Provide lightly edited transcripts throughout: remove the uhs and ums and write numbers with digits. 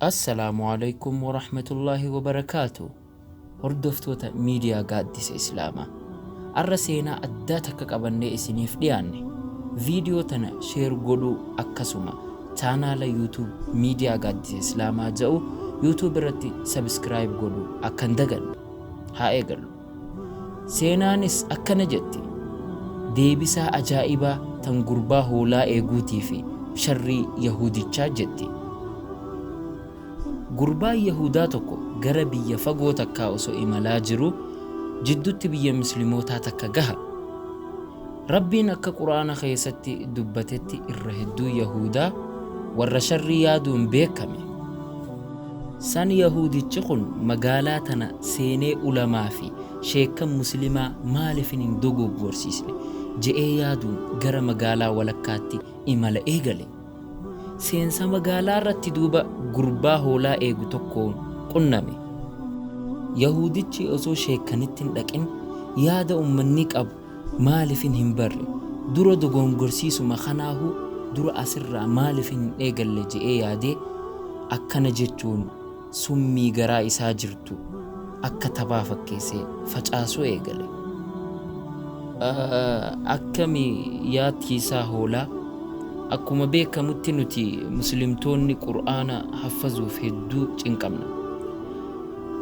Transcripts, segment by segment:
Assalaamu Aleykum Warahmatullaahi Wabarakaatuh Hordoftoota Miidiyaa Gaaddisa Islaamaa Arra seenaa addaa takka qabannee isiniif dhiyaanne. Viidiyoo tana share godhuu akkasuma chaanaala YouTube Miidiyaa Gaaddisa Islaamaa ja'u YouTube irratti subscribe godhuu akka hin daganne. Haa eegallu. Seenaanis akkana jetti, Deebisaa ajaa'ibaa tan gurbaa hoolaa eeguutii fi sharrii Yahuudichaa jetti. Gurbaan Yahuudaa tokko gara biyya fagoo takkaa osoo imalaa jiruu jiddutti biyya Muslimootaa takka gaha. Rabbiin akka Qur'aana keessatti dubbatetti irra hedduun Yahuudaa warra sharrii yaaduun beekkame. San Yahuudichi kun magaalaa tana seenee ulamaa fi sheekkan Muslimaa maalifin hin dogoggorsiisne je'ee yaaduun gara magaalaa walakkaatti imala eegale. Seensa magaalaa irratti duuba gurbaa hoolaa eegu tokkoon qunname. Yahuudichi osoo sheekkanitti hin dhaqin yaada ummanni qabu maalifin hin barre, dura dogongorsiisuma kanaahuu dura asirraa maalifin hin eegalle je'ee yaadee akkana jechuun summii garaa isaa jirtu akka taphaa fakkeessee facaasuu eegale. Akkami yaa tiisaa hoolaa? Akkuma beekamutti nuti muslimtoonni Qur'aana haffazuuf hedduu cinqamna.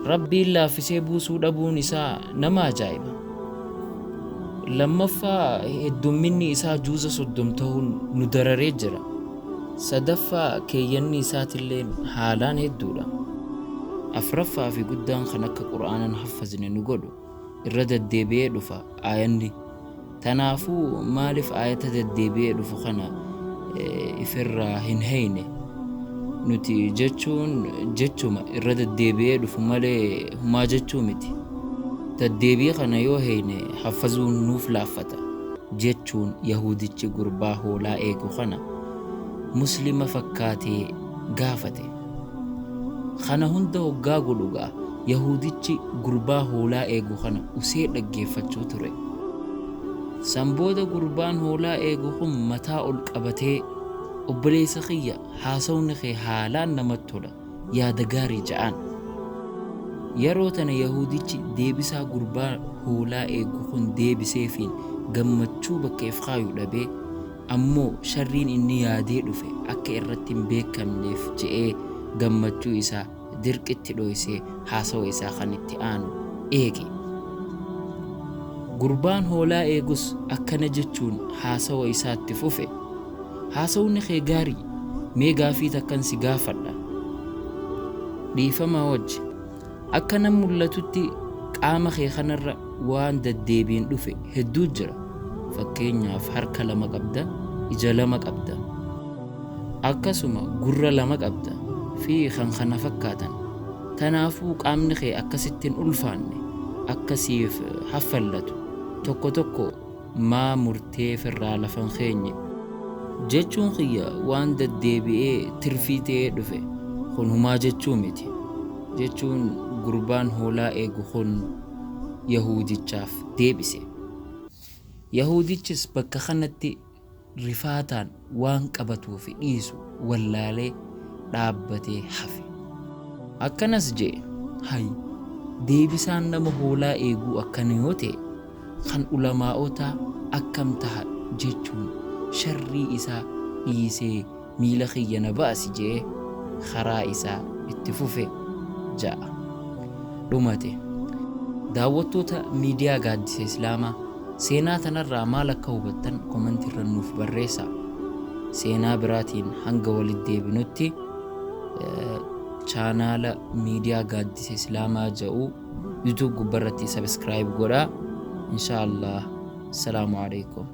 Rabbiin laaffisee buusuu dhabuun isaa nama ajaa'iba. Lammaffaa heddumminni isaa juuza soddom tahuun nu dararee jira. Sadaffaa keeyyanni isaatilleen haalaan hedduudha. Afraffaa fi guddaan kan akka Qur'aana hin haffazne nu godhu irra daddeebi'ee dhufa aayanni. Tanaafuu maalif aayata daddeebi'ee dhufu kana ifirraa hin heeyne? Nuti jechuun jechuma irra daddeebi'ee dhufu malee humaa jechuu miti. Daddeebii kana yoo heeyne haffazuun nuuf laaffata jechuun Yahuudichi gurbaa hoolaa eegu kana Muslima fakkaatee gaafate. Kana hunda hoggaa godhu gaa Yahuudichi gurbaa hoolaa eegu kana usee dhaggeeffachuu ture. San booda gurbaan hoolaa eegu kun mataa ol qabatee Obboleessa kiyya haasawni kee haalaan namatti tola, yaada gaarii ja'aan. Yaroo tana Yahuudichi deebisaa gurbaa hoolaa eegu kun deebiseefiin gammachuu bakka if kaayu dhabee, ammoo sharriin inni yaadee dhufe akka irratti hin beekkamneef je'ee gammachuu isaa dirqitti dhoysee haasawa isaa kan itti aanu eege. Gurbaan hoolaa eegus akkana jechuun haasawa isaa itti fufe, Haasawni kee gaarii, mee gaafii takkan si gaafadha. Dhiifama wajji. Akka nan mul'atutti qaama kee kanarra waan daddeebiin dhufe hedduu jira. Fakkeenyaaf harka lama qabda, ija lama qabda. Akkasuma gurra lama qabda fi kan kana fakkaatan. Tanaafuu qaamni kee akka sitti hin ulfaanne, akka siif haffallatu tokko tokko maa murtee firraa lafa hin keenye? Jechuun kiyya waan daddeebi'ee tirfii ta'ee dhufe kun humaa jechuu miti. Jechuun gurbaan hoolaa eegu kun Yahuudichaaf deebise. Yahuudichis bakka kanatti rifaataan waan qabatuu fi dhiisu wallaalee dhaabbatee hafe. Akkanas je'e, Hay! Deebisaan nama hoolaa eeguu akkana yoo ta'e, kan ulamaa'otaa akkam taha jechuun sharrii isaa dhiisee miila kiyya na baasi je'ee karaa isaa itti fufe ja'a. Dhumate. Daawwattoota Miidiyaa Gaaddisa Islaamaa Seenaa tanarraa maal akka hubattan comment irra nuuf barreessaa. Seenaa biraatiin hanga walitti deebinutti chaanaala miidiyaa Gaaddisa Islaamaa ja'u YouTube gubbarratti subscribe godhaa. Inshaa Allah. Assalaamu alaikum.